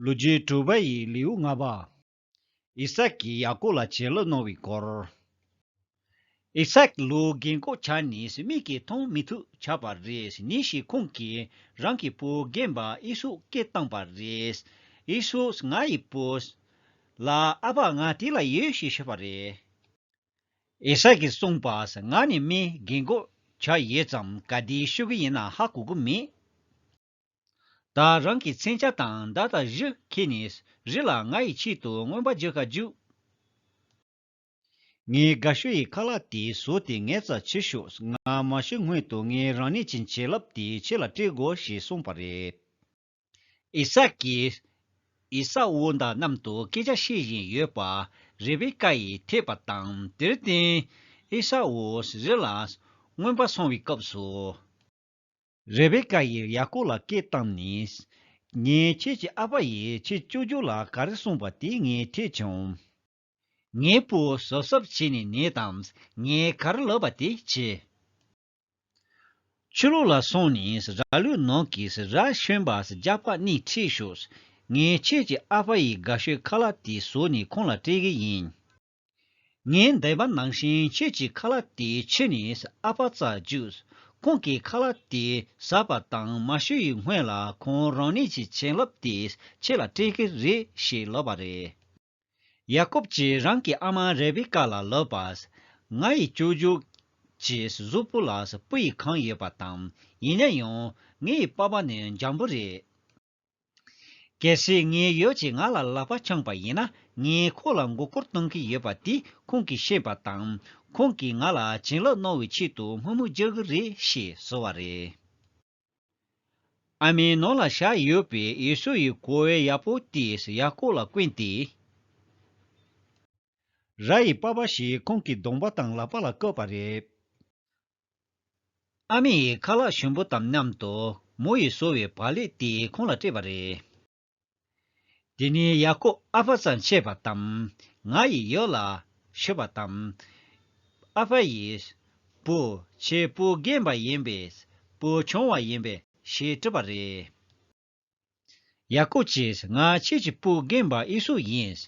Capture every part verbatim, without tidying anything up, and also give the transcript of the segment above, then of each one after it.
ལོ་རྒྱུས་དྲུག་པ་ཡི་ལེའུ་ལྔ་པ། ཨི་སཱག་གིས་ཡ་ཀོབ་ལ་བྱིན་རླབས་གནང་བའི་སྐོར། ཨི་སཱག་ལོ་རྒན་གོག་ཆགས་ནས་མིག་གིས་མཐོང་མི་ཐུབ་ཆགས་པ་རེད། ཉིན་ཞིག་ཁོང་གིས་རང་གི་བུ་རྒན་པ་ཨེ་སའུ་སྐད་བཏང་པ་རེད། ཨེ་སའུ་ང་ཡི་བུ་ལ། ཨ་ཕ་ང་དེ་ལ་ཡོད་ཞེས་ཤོད་པ་རེད། ཨི་སཱག་གིས་གསུངས་པ། ང་ནི་མི་རྒན་གོག་ཆགས་ཡོད་ཙང་ག་དུས་ཤོད་ཀྱི་ཡིན་ན་ཧ་གོ་གི་མེད། ད་རང་གི་མཚོན་ཆ་དང་མདའ་དང་གཞུ་ཁྱེར་ནས་རི་ལ་ང་ཡི་ཆེད་དུ་རྔོན་པ་རྒྱག་ག་རྒྱུགས། ངའི་དགའ་ཤོས་ཡི་ཁ་ལག་དེ་བཟོས་ཏེ་ངའི་རྩར་ཁྱེར་ཤོག་ང་མ་ཤི་སྔོན་དུ་ངའི་རང་ཉིད་ཀྱི་བྱིན་རླབས་དེ་ཁྱེད་ལ་སྤྲད་དགོས་ཞེས་གསུངས་པ་རེད། ཨི་སཱག་གིས་ཨེ་སའུ་དང་མཉམ་དུ་སྐད་ཆ་བཤད་བཞིན་ཡོད་པ་རེ་བེ་ཀ་ཡིས་ཐོས་པ་དང་། དེར་བརྟེན་ཨེ་སའུ་རི་ལ་རྔོན་པར་སོང་བའི་སྐབས་སུ། རེ་བེ་ཀ་ཡིས་ཡ་ཀོབ་ལ་སྐད་བཏང་ནས། ངས་ཁྱེད་ཀྱི་ཨ་ཕ་ཡིས་ཁྱེད་སྐྱོབ་རྒྱུ་ལ་ག་རེ་གསུངས་པ་དེ་ངས་ཐོས་བྱུང་། ངའི་བུ་གཟབ་གཟབ་བྱས་ནས་ཉལ་དང་། ངས་ག་རེ་ལབ་པ་དེ་བྱེད། ཆུ་ལོག་ལ་སོང་ནས་ར་ལུག་ནང་གི་ར་གཞོན་པ་རྒྱགས་པ་གཉིས་ཁྲིད་ཤོག་ངས་ཁྱེད་ཀྱི་ཨ་ཕ་ཡི་དགའ་ཤོས་ཁ་ལག་དེ་བཟོས་ནས་ཁོང་ལ་སྤྲད་ཀྱི་ཡིན། ངས་འདས་པ་ནང་བཞིན་ཁྱེད་ཀྱི་ཁ་ལག་དེ་ཁྱེར་ནས་ཨ་ཕ་རྩར་རྒྱུགས། ཁོང་གིས་ཁ་ལག་དེ་ཟ་བ་དང་མ་ཤི་བའི་སྔོན་ལ་ཁོང་རང་ཉིད་ཀྱི་བྱིན་རླབས་དེ་ཁྱེད་ལ་སྤྲད་ཀྱི་རེད་ཞེས་ལབ་པ་རེད། ཡ་ཀོབ་ཀྱིས་རང་གི་ཨ་མ་རེ་བེ་ཀ་ལ་ལབ་པ། ང་ཡི་སྐྱོབ་རྒྱུ་གྱི་གཟུགས་པོ་ལ་སྤུ་ཡིས་གང་ཡོད་པ་དང་། ཡིན་ན་ཡང་ངའི་པ་ཕ་ནི་འཇམ་པོ་རེད། གལ་སྲིད་ངའི་ཡབ་ཀྱིས་ང་ལ་ལག་པ་འཆང་པ་ཡིན་ན། ངས་ཁོ་ལ་མགོ་སྐོར་གཏོང་གི་ཡོད་པ་དེ་ཁོང་གིས་ཤེས་པ་དང་། ཁོང་གིས་ང་ལ་བྱིན་རླབས་གནང་བའི་ཆེད་དུ་དམོད་མོ་རྒྱག་གི་རེད་ཞེས་ཟེར་བ་རེད། ཨ་མའི་ནང་ལ་བཞག་ཡོད་པའི་ཨེ་སའུ་ཡི་གོས་ཡག་པོ་དེས་ཡ་ཀོབ་ལ་བསྐོན་ཏེ། ར་ཡི་པགས་པ་ཞིག་ཁོང་གི་གདོང་པ་དང་ལག་པ་ལ་བཀོད་པ་རེད། ཨ་མ་ཡིས་ཁ་ལག་ཞིམ་པོ་དང་མཉམ་དུ་མོ་ཡིས་བཟོས་པའི་བག་ལེབ་དེ་ཁོང་ལ་སྤྲད་པ་རེད། དེ་ནས་ཡ་ཀོབ་ཨ་ཕ་རྩར་ཆས་པ་དང་། ང་ཡི་ཡབ་ལ་ཞུས་པ་དང་། ཨ་ཕ་ཡིས། བུ། ཁྱེད་བུ་རྒན་པ་ཡིན་པས། བུ་ཆུང་བ་ཡིན་པས་ཞེས་དྲིས་པ་རེད། ཡ་ཀོབ་ཀྱིས། ང་ཁྱེད་ཀྱི་བུ་རྒན་པ་ཨེ་སའུ་ཡིན།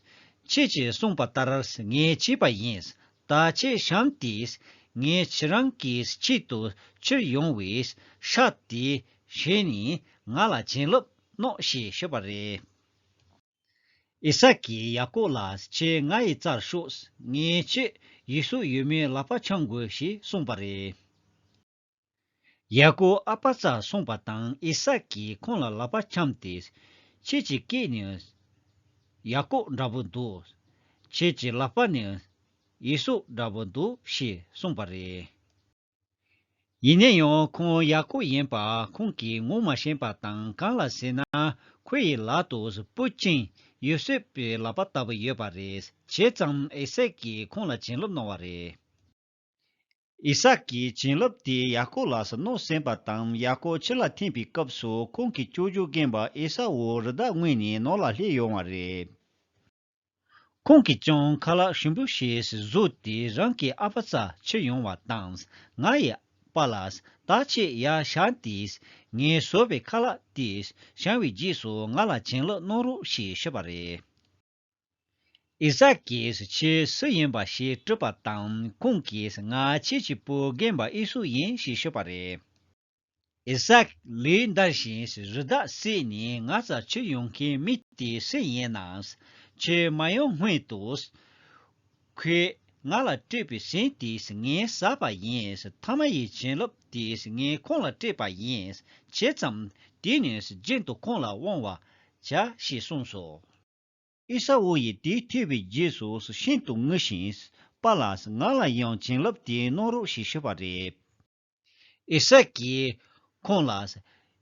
ཁྱེད་ཀྱིས་གསུངས་པ་ལྟར་ངས་བྱས་པ་ཡིན། ད་ཁྱེད་བྱམས་ཏེ། ངས་ཁྱེད་རང་གི་ཆེད་དུ་ཁྱེར་ཡོང་བའི་ཤ་དེ་བཞེས་ནས་ང་ལ་བྱིན་རླབས་གནང་ཞེས་ཞུས་པ་རེད། ཨི་སཱག་གིས་ཡ་ཀོབ་ལ། ཁྱེད་ང་ཡི་རྩར་ཤོག་ངས་ཁྱེད་ཨེ་སའུ་ཡོད་མེད་ལག་པ་འཆང་དགོས་ཞེས་གསུངས་པ་རེད། ཡ་ཀོབ་ཨ་ཕ་རྩར་སོང་པ་དང་ཨི་སཱག་གིས་ཁོང་ལ་ལག་པ་འཆང་སྟེ། ཁྱེད་ཀྱི་སྐད་ནི་ཡ་ཀོབ་འདྲ་པོ་འདུག་ཁྱེད་ཀྱི་ལག་པ་ནི་ཨེ་སའུ་འདྲ་པོ་འདུག་ཞེས་གསུངས་པ་རེད། ཡིན་ན་ཡང་ཁོང་ཡ་ཀོབ་ཡིན་པ་ཁོང་གིས་ངོ་མ་ཤེས་པ་དང་། གང་ལ་ཟེར་ན་ཁོ་ཡི་ལག་ཏུ་སྤུ་ཅན་ཡོ་སེབ་ཀྱི་ལག་པ་ལྟ་བུ་ཡོད་པ་རེད། བྱས་ཙང་ཨི་སཱག་གིས་ཁོང་ལ་བྱིན་རླབས་གནང་བ་རེད། ཨི་སཱག་གིས་བྱིན་རླབས་དེ་ཡ་ཀོབ་ལ་གནང་ཟིན་པ་དང་། ཡ་ཀོབ་ཕྱིར་ལ་འཐེན་པའི་སྐབས་སུ་ཁོང་གི་ཅོ་ཅོ་རྒན་པ་ཨེ་ས་འུ་རི་དྭགས་རྔོན་ནས་ནང་ལ་སླེབས་ཡོང་བ་རེད། ཁོང་གིས་ཀྱང་ཁ་ལག་ཞིམ་པོ་ཞིག་བཟོས་ཏེ་རང་གི་ཨ་ཕ་རྩར་ཁྱེར་ཡོང་བ་དང་། ང་ཡི་པཱ་ལགས། ད་ཁྱེད་ཡར་བཞེངས་ཏེ། ངས་བཟོས་པའི་ཁ་ལག་དེ་བཞེས་པའི་རྗེས་སུ་ང་ལ་བྱིན་རླབས་གནང་རོགས་ཞེས་ཞུས་པ་རེད། ཨི་སཱག་གིས་ཁྱེད་སུ་ཡིན་པ་ཞེས་དྲིས་པ་དང་། ཁོང་གིས་ང་ཁྱེད་ཀྱི་བུ་རྒན་པ་ཨེ་སའུ་ཡིན་ཞེས་ཞུས་པ་རེད། ཨི་སཱག་ལུས་འདར་ཞིང་རི་དྭགས་བསད་ནས་ང་རྩར་ཁྱེར་ཡོང་མཁན་མི་དེ་སུ་ཡིན་ནམ། ཁྱེད་མ་ཡོང་སྔོན་དུ། ཁོས་ང་ལ་སྤྲད་པའི་ཟན་དེ་ངས་ཟ་བ་ཡིན། ཐ་མ་ཡི་བྱིན་རླབས་དེ་ངས་ཁོང་ལ་སྤྲད་པ་ཡིན། བྱས་ཙང་དེ་ནི་རྒྱུན་དུ་ཁོང་ལ་དབང་བར་བྱ་ཞེས་གསུངས་སོ། ཨེ་ས་འུ་ཡིས་དེ་ཐོས་པའི་རྗེས་སུ་ཤིན་ཏུ་ངུ་ཞིང་། པཱ་ལགས། ང་ལ་ཡང་བྱིན་རླབས་དེ་གནང་རོགས་ཞེས་ཞུས་པ་རེད། ཨི་སཱག་གིས་ཁོང་ལ།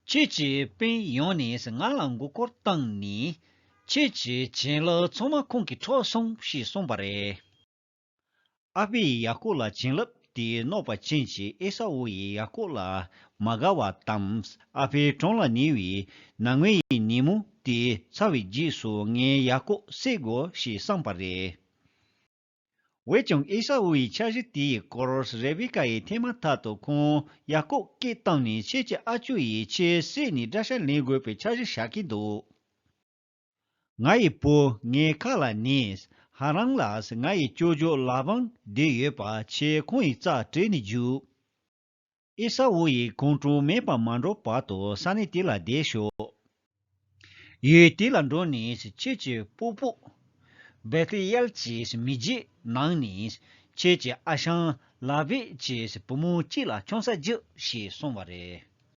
ཁྱེད་ཀྱི་སྤུན་ཡོང་ནས་ང་ལ་མགོ་སྐོར་བཏང་ནས། ཁྱེད་ཀྱི་བྱིན་རླབས་ཚང་མ་ཁོང་གིས་འཕྲོག་སོང་ཞེས་གསུངས་པ་རེད། ཨ་ཕས་ཡ་ཀོབ་ལ་བྱིན་རླབས་དེ་གནང་བ་ཅན་གྱི་ཨེ་ས་འུ་ཡིས་ཡ་ཀོབ་ལ་མ་དགའ་བ་དང་། ཨ་ཕའི་གྲོངས་ལ་ཉེ་བའི་མྱ་ངན་གྱི་ཉིན་མོ་དེ་ཚར་བའི་རྗེས་སུ་ངས་ཡ་ཀོབ་བསད་དགོས་ཞེས་བསམས་པ་རེད། འོན་ཀྱང་ཨེ་ས་འུ་ཡི་འཆར་གཞི་དེའི་སྐོར་རེ་བེ་ཀ་ཡིས་ཐོས་མ་ཐག་ཏུ་ཁོང་ཡ་ཀོབ་སྐད་བཏང་ནས་ཁྱེད་ཀྱི་ཨ་ཅོ་ཡིས་ཁྱེད་བསད་ནས་དགྲ་ཤ་ལེན་དགོས་པའི་འཆར་གཞི་བཞག་གི་འདུག་ང་ཡི་བུ་ངའི་ཁ་ལ་ཉན། ཧ་རན་ལ་ང་ཡི་ཅོ་ཅོ་ལ་བན་བསྡད་ཡོད་པ་ཁྱེད་ཁོང་ཡི་རྩར་དྲིས་ནས་རྒྱུགས། ཨེ་ས་འུ་ཡིས་ཁོང་ཁྲོ་མེད་པར་མ་འགྲོ་བར་དུ་ས་གནས་དེ་ལ་བསྡད་ཤོག་ཡུལ་དེ་ལ་འགྲོ་ནས་ཁྱེད་ཀྱི་སྤོ་བོ་བེ་ཐི་ཡེལ་གྱི་མི་རྒྱུད་ནང་ནས་ཁྱེད་ཀྱི་ཨ་ཞང་ལ་བེད་ཀྱི་བུ་མོ་གཅིག་ལ་ཆང་ས་རྒྱུགས་ཞེས་གསུངས་པ་རེད།